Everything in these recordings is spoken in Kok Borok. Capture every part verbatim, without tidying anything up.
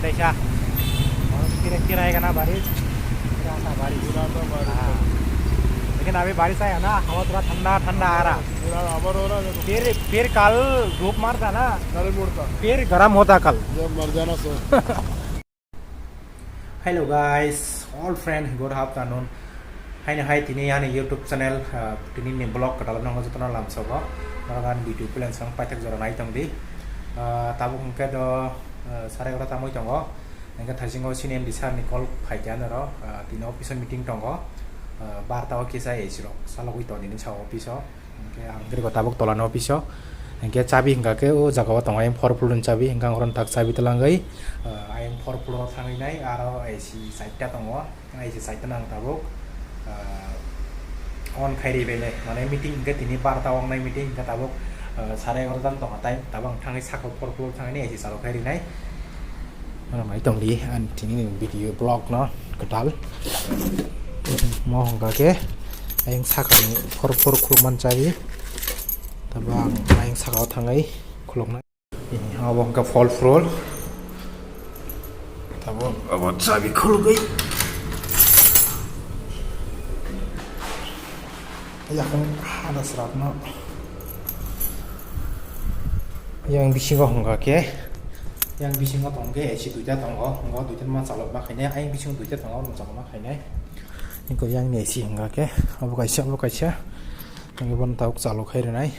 ऐसा। और फिर, फिर आएगा ना बारिश, फिर आता बारिश। फिर आता बारिश। हाँ। लेकिन अभी बारिश आया ना, हवा थोड़ा ठंडा ठंडा आ रहा। फिर आबार हो रहा है। फिर, फिर कल धूप मारता ना। कल मुड़ता। फिर गर्म होता कल। जब मर जाना सो। Hello guys, all friend, good afternoon. Haino hai tini ani YouTube channel, ah, tini ni vlog kwtal no jotono lamsogo. Norok ani video plan sang paithak jora nai tong di. Ah, tabuk hwnkhe do, ah, sare egaroh ta wngwi tongo. Hwnkhe thaisingo senior D sir ni call phaikha norok, ah, tini office o meeting tongo. Ah, barta o kisa A C rok salogwi tong nini sa office o. Hwnkhe ang gari tabuk tolani office o. Hwnkhe chabi hwnkha khe o jaga o tongo ayang four floor ni chabi, hwnkhe ang oro tak chabi twlangwi, ah, ayang four floor o thangwi nai, aro A C side ta tongo, A C side ta nang tabuk, ah, on khai ri bai nai, mane meeting hwnkhe tini barta o wngnai meeting, hwnkhe tabuk, ah, sare egaroh ta tongkha time, tabuk ang thangwi saka four floor thangwi nai A C chalo khai rinai. Ano mai tong di, ang tini ni video vlog no kwtal. Mo hwnkha khe ayang sakani four floor khulukmani chabi. Tabuk ang ayang saka o thangwi khuluknai. Abo hwnkha four floor. Tabuk abo chabi khulugwi. Yakung hana srapno. Yang bisingo hwnkha khe, yang bisingo tong khe A C duita tongo, hwngo duita ma chalok ma khainai, ayang bisingo duita tongo, omo chalok ma khainai. Niko yang ni A C hwnkha khe, obo kaisa, obo kaisa. Hwnkhe bono tabuk chalok khai rwnai.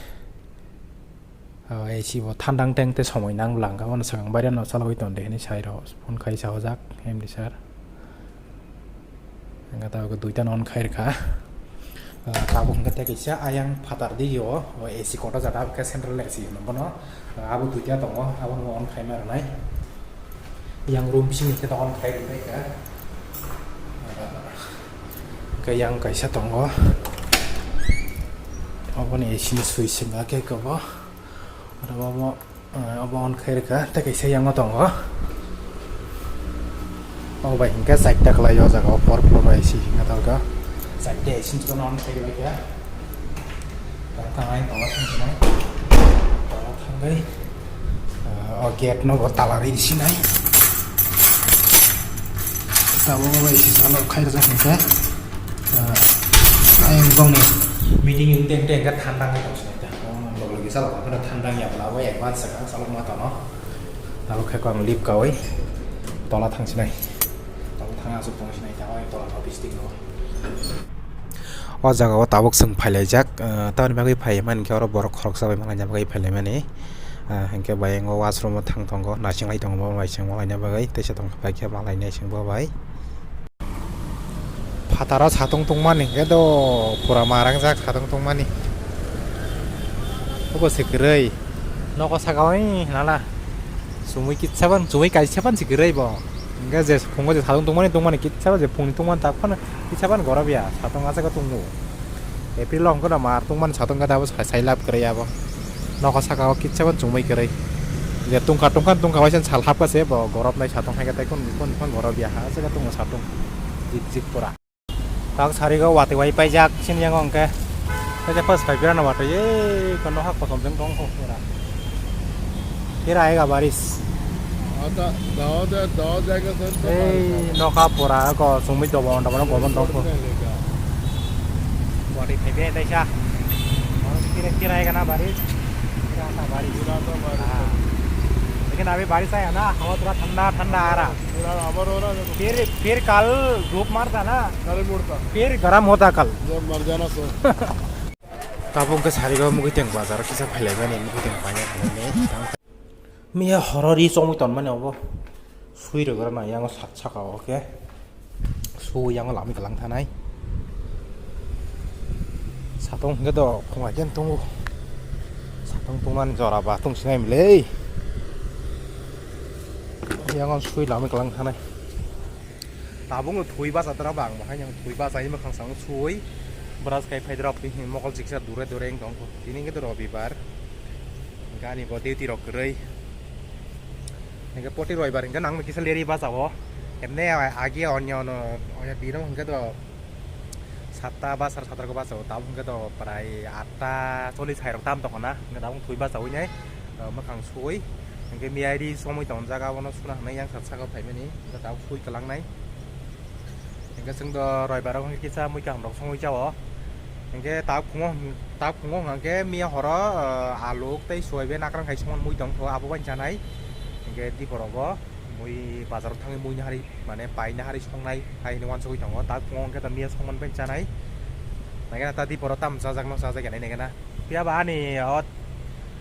O, A C bo thandang teng te somoi nang bwla hwnkha, bono swkang baire no chalogwi ton de hinwi sai rw phone khai sa ojak M D sir. Hwnkhe tabuk duita no on khai rwkha. Ah, tabuk hwnkhe tei kaisa ayang phatar dio, o A C kotor jata, aboni khe central A C hino bono. Ah, abo duita tongo, abono on khaima rwnai. Yang room bisingni khe on khai rwnai kha. Ah, hwnkhe yang kaisa tongo. Oboni A C ni switch swnga khe kobo. Oro omo, eh, obo on khai rwkha, tei kaisa yango tongo. Obo bai hinkhe chaita kwlai o jaga o, four floor bai si hinka tongo. Chaita A C ni on khai rwkha. Tang tang ai tola thang sinai. Tola thangwi, eh, o gate no bo tala ri sinai. Tabuk obo A C salo khai rwjak hinkhe, eh, ayang bongni meeting ni teng teng khe thanda wngwi tong sinai ta. Logi salo kono thanda wngya bwla abo advance swkang salo ma tono. Abo khe ko ang lip kawi tola thang sinai. Tola thang aswk tong sinai ta oi tola office ting no. O jaga o tabuk chwng phailaijak, ah, tamoni bagwi phai mani khe oro borok khoroksa bai malaina bagwi phailaimani. Ah, hinkhe bai o washroom o thang tongo, naising lai tongo bo bai chwng malaina bagwi, teisa tong khe bai khe malainai chwng bo bai. Phataro satung tungmani hwnkhe do pura marangjak satung tungmani. Obo se kwrwi. Nogo saka oi hinala. Chumui kitsa ban, chumui kaisa ban se kwrwi bo. Hwnkhe je phungo je satung tungmani, tungmani kitsa ba je phungni tungmani tak phano kitsa ban gorobya. Satung aswk tongo. April o hwnkhe no mar tungmani satung khe abo sai, sai lab kwrwi abo. Nogo saka o kitsa ban chumui kwrwi. Je tungkha, tungkha, tungkha waisa sal hapkha se bo gorobnai satung hai khe tei kun, kun, kun gorobya ha aswk tongo satung. Jik, jik pura. Tak sarigo watwi wai paijak sini yang hwnkhe. Kaisa pas phai birano watwi, ei kono ha kosom jeng tong kho pura. Kira ega baris. Ata, dao de, dao jaga se to ei, baris. Noka pura ko sumui dobo, dobo, dobo, dobo. Watwi phai be taisa. Kira, kira ega na baris. Kira ta baris. Kira ta baris. Ah. Lekin abhi baris aya na, hawa pura thanda, thanda aa raha. फिर, फिर कल धूप मारता ना, कल मुड़ता। फिर गर्म होता कल। जब मर जाना सो। Tabuk hwnkhe sarigo mugwi teng bazar kisa phailaimani, mugwi teng paina phailaimani. Miya horo ri chongwi tonmani obo. Sui rwgwrana yang sak saka o khe. Su yang lami kwlang thanai. Satung hwnkhe do phungai khe tongo. Satung tungmani jora ba tong sinai mili. Yang sui lami kwlang thanai. Tabuk no thwi bacha dra bang bahai yang thwi bacha ima khang sang sui. Brush khai phai dra mokol chiksa dure dure wng tong. Tini hwnkhe do robibar. Gani bo duty rok kwrwi. Hingke poti roibar hingke nang kisa leri bachao. Emne agi onyo no, oya dino hingke do satta ba sar satta ko bachao. Tabuk hingke do prai atta chollis hai rok tam tongkha na. Hingke tabuk thwi bachawi nai, eh, mwkhang sui. Hingke miyari somoi tong jaga abono suna hinwi yang sat saka phaimani, hingke tabuk sui kwlangnai. Hingke chwng do roibaro hingke kisa mui kaham rok songwi chao. Hingke tabuk phungo, tabuk phungo hingke miya horo, ah, aluk tei soybe nakrang hai songmani mui tongkho abo bai chanai. Hingke diporogo mui bazaro thangwi mui nahari mane paina hari songnai hai hinwi wansugwi tongo. Tabuk phungo hingke miya songmani bai chanai. Naikhe ta diporo tam chajakno chajakya nai naikhe na. Phiya ba ani o,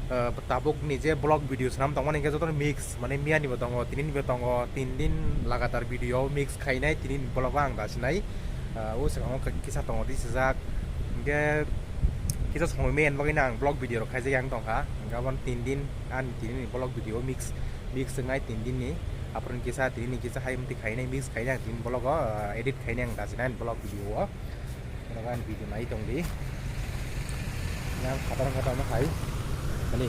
eh, tabuk ni je vlog video swnam tongmani hingke jotono mix, mane miyani bo tongo, tinini bo tongo, tin din lagatar video mix khainai, tinini vlog o ang dasinai. Eh, o swkango kisa tongo di sijak. Hingke kisa somoi maya ni bagwi no ang vlog video rok khaijak yang tongkha. Hingke aboni tin din ani tinini vlog video mix, mix wngnai tin din ni. Aphuru kisa tinini kisa hai mtwi khainai mix khainai ang tin vlog o, eh, edit khainai ang dasinai ani vlog video o. Oro ani video nai tong di. Yang khatar khatar no khai. Ani.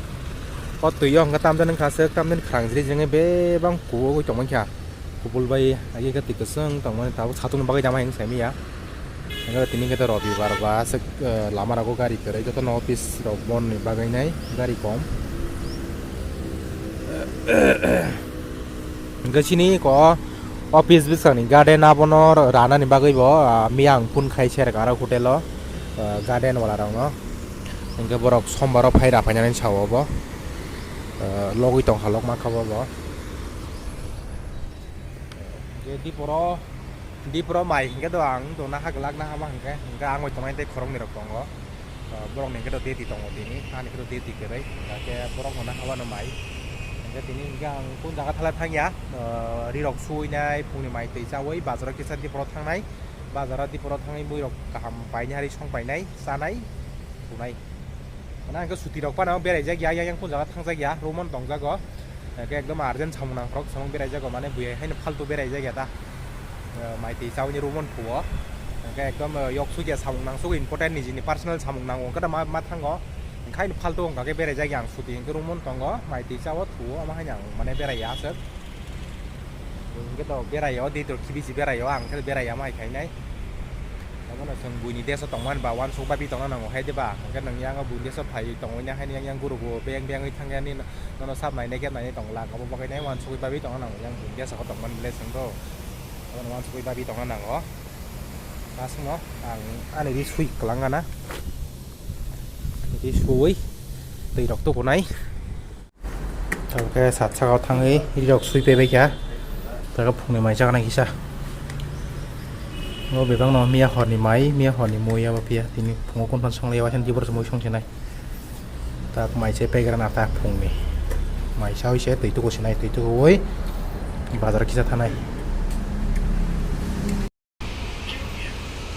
O twi o hwnka tam den wngkha aswk tam den khrang jri jengwi bebak kuwogwi tongmani kha. Kubul bai agi khe twi kwchwng tongmani tabuk satung ni bagwi tamo hinwi saimanya. Hwnka tini khe to robibar ba aswk, eh, lama rogo gari kwrwi jotono office rok bon ni bagwi nai gari kom. Hingke chini ko office bwskangni garden abono ranani bagwi bo, ah, miyang phone khai se rwkha aro hotel o, ah, garden wala rokno. Hingke borok sombar o phai ra phainani sao bo, ah, logwi tongkha lok mankha bo bo. Hingke diporo, diporo mai hingke do ang dona ha glak na hama hingke, hingke ang bai tongnai tei khoroknwi rok tongo. Ah, borok ni hwnkhe to duty tongo tini, ani hwnkhe to duty kwrwi, hwnkhe borok no nahawano mai. Hwnkhe tini hwnkhe ang kun jaga thala thangya, ah, rirok suinai, phungni mai twi chaui, bazaro kisa diporo thangnai, bazaro diporo thangwi muirok kaham painai, hari song painai, chanai, thunai. Mane hwnkhe suti rok phano beraijak ya, yang yang kun jaga thangjak ya, room-o tongjago. Hwnkhe ekdom urgent samung nangkhrok samung beraijago, mane buya haino faltu beraijak ya ta. Eh, mai twi chaui ni room-o phuo. Hwnkhe ekdom, eh, yok sukya samung nangsugwi important nijini personal samung nango hwnkhe ma, ma thango. Hwnkhe haino faltu wngkha khe beraijak ya ang suti hwnkhe room-o tongo, mai twi chao thuo, omo haino ang mane beraiya aswk. Hwnkhe to beraio, di to khibisi beraio, ang khe beraiya mai khainai. Omono chwng buini deso tongmani ba uansuk bai tongna nango hai de ba, hwnkhe nwng yango buini deso phai tongwi na haino yang yang guru bo beng beng wi thangya nini. Nono sab nainai khe nainai tong lang, obo bagwi nai uansugwi bagwi tongna nango, yang buini deso tongmani le chwng do. Obono uansugwi bagwi tongna nango. Aswkno ang ani ri sui kwlangana. Ri suwi twi rok tukunai. Tabukhe sat saka o thangwi ri rok sui paibai kha. Tabukhe phungni mai chaknai kisa. O bebak no miya horni mai, miya horni mui abo phiya tini phungo kun phan song liya waisa tibur se mui song sinai. Tak mai se paigra na tak phungni. Mai sawi se twi tuku sinai, twi tukuwi bazar kisa thanai.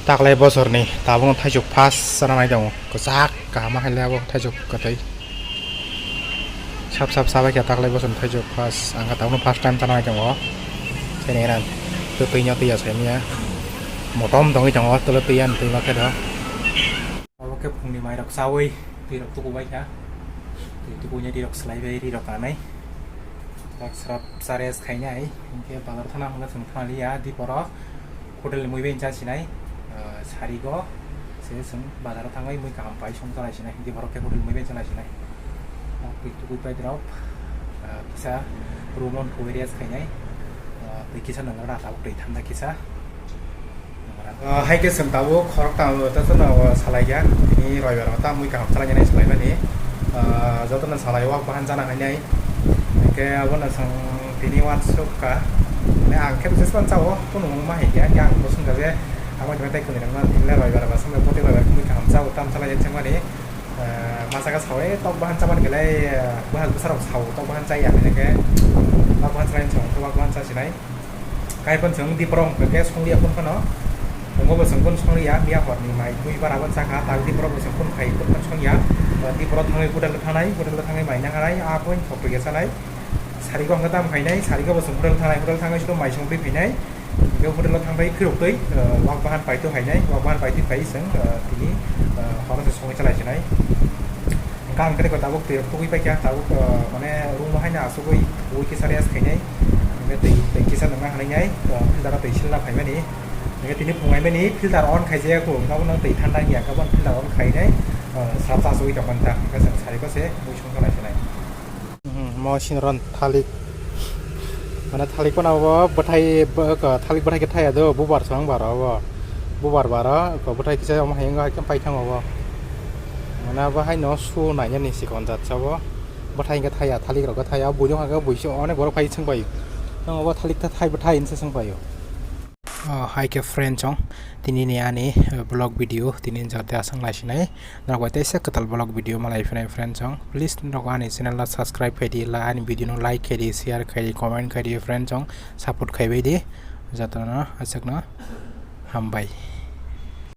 Taklai bosorni tabukno thaisuk first chana nai tongo. Kwchak kaham khe le abo thaisuk kwtwi. Sap sap sabai khe taklai bosorni thaisuk first. Ang khe tabukno first time chana nai tongo. Sini ran. Twi twi no twi asai miya. Motom tongwi tongo, tolo twi ani twi ma khe do. Abo khe phungni mairok chawi, twi rok tuku bai kha. Twi tuku nya ri rok slai bai, ri rok kanai. Tak srap sa rest khainai, hinkhe bazar thana hwnga chwng thana liya, diporo hotel ni mui bai cha sinai, ah, sarigo se chwng bazar thangwi mui kaham pai song chalai sinai, diporo khe hotel mui bai chalai sinai. Twi tuku pai rok, ah, kisa room on khuwi rest khainai, ah, twi kisa nang rana tabuk twi thanda kisa. Ah, hai khe chwng tabuk khoroktham o ta chwngno o salai ya, tini roibar o ta mui kaham salai nai salai mani. Ah, jotono salai o bahan chana hai nai. Hingke abono chwng tini uansuk kha. Mane ang khe bwswk chao, kunu ma hai khe, ang bo swngkha je abo tini tei kwnwi rok no tini le roibar ba swngkha, poti roibar mui kaham chao, tam salai ya chwng mani. Ah, ma saka sao, eh, tok bahan chamani belai, ah, bahal bwsarok sao, tok bahan chaya, hingke tok bahan chaya, chwng tok bahan cha sinai. Kaiphano chwng diporo hwnkha khe songliya phano. Phungo bo chwng phano songliya, miya horni mai twi bara bo chakha, tak diporo bo chwng phano khai phano songya. Diporo thangwi hotel thangnai, hotel thangnai mai nang nai, a point thok twi sanai. Sarigo hwnkha tam khainai, sarigo bo chwng hotel thangnai, hotel thangwi sito mai songwi phainai. Hwnkhe hotel thangbai khirok twi, wak bahan paito khainai, wak bahan paito khai chwng, tini, horo se songwi chalai sinai. Hingke ang khe tabuk twi rok tugui paikha, tabuk, ah, mane room o haino asugui tugui kisa rest khainai. Hingke twi, twi kisa nangna hwnwi nai, ah, filter o twi silna phaimani. Hingke tini phungaimani filter on khaijaya kho, hingke abono twi thanda wngya, hingke abono filter on khainai, ah, srapsa asugui tongmani ta, hingke chwng sari kose mui songkha naisinai. Mo sinoron thalik. Mane thalik pana bo bwthai bo-, ko thalik bwthai khe thaya do, bubar song baro bo. Bubar baro, ko bwthai kisa omo hayung hai khe pai thango bo. Mane bo hai no su nainani sikon jat sabo. Bwthai khe thaya, thalik rok khe thaya, buino kha khe buiso onek borok phai sung paio. Nang bo thalik tha thai bwthai hinse sung paio. Oh, hai khe friend chong, tini ni ani, eh, vlog video, tini jate aswk naisinai. Norok bai teisa kwtal vlog video malai phinai friend chong. Please norok ani channel no subscribe khai di, la ani video no like khai di, share khai di, comment khai di friend chong. Support khai bai di. Jotono aswkno hambai.